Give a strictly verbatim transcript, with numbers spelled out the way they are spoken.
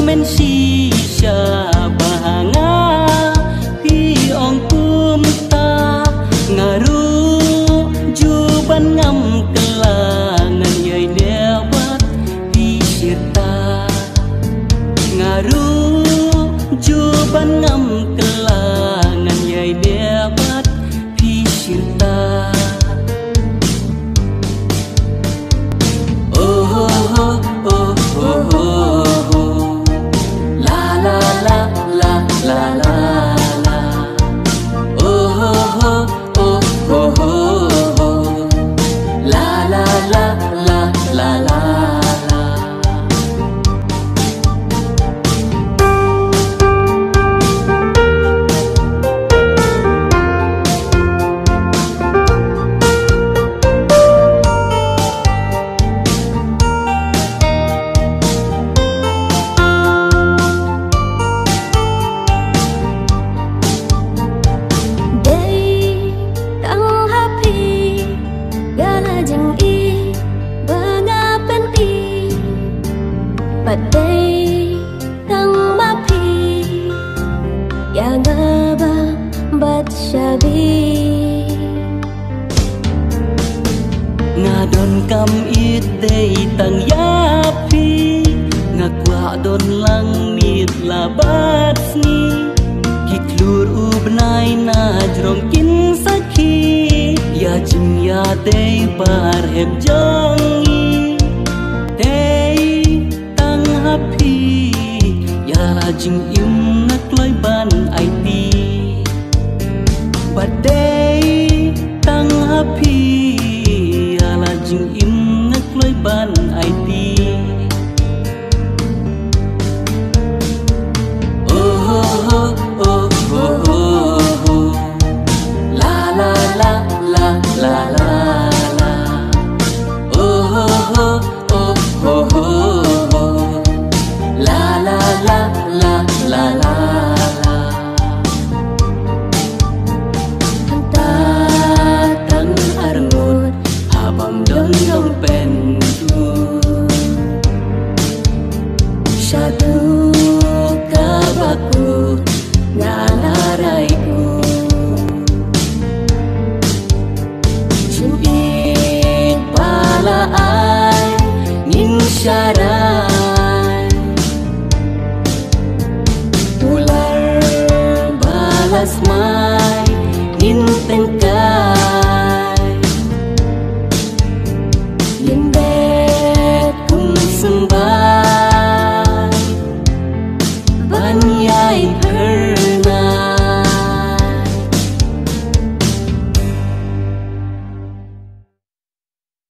Pynshai sha ba nga phi ong kumta, nga ruh ju ban ngam kylla ngan ïai neh bad phi shirta. Nga ruh ju ban ngam kylla ngan ïai neh bad phi shirta. Oh, oh, oh, oh, oh, oh. La, la, la, la, la, la, la. Oh, oh, oh, oh, oh, oh, oh. La, la, la, la, la, la, la. Dei tang ha phi ïa la jingim ba nga pyni, bad dei tang ma phi ïa nga ba bad shabi. Nga donkam ïeit dei tang ïa phi, nga kwah don lang miet la bad sngi. Ki khlur u bnai na jrong kin sakhi ïa jingïadei barhem jong ngi. Dei tang ha phi ïa la jingim nga kloi ban aiti. Bad dei tang ha phi ïa la jingim nga kloi ban aiti. Oh, oh, oh, oh, oh, oh. La, la, la, la, la, la, la. Oh, oh, oh, oh, oh, oh, oh. La, la, la, la, la, la, la. Hangta tang arngut ha bym don jong pynjur. Shaduh kaba kut nga la rai kut. Jingïeit ba la ai ngin sharai. Kular ba la smai ngin teng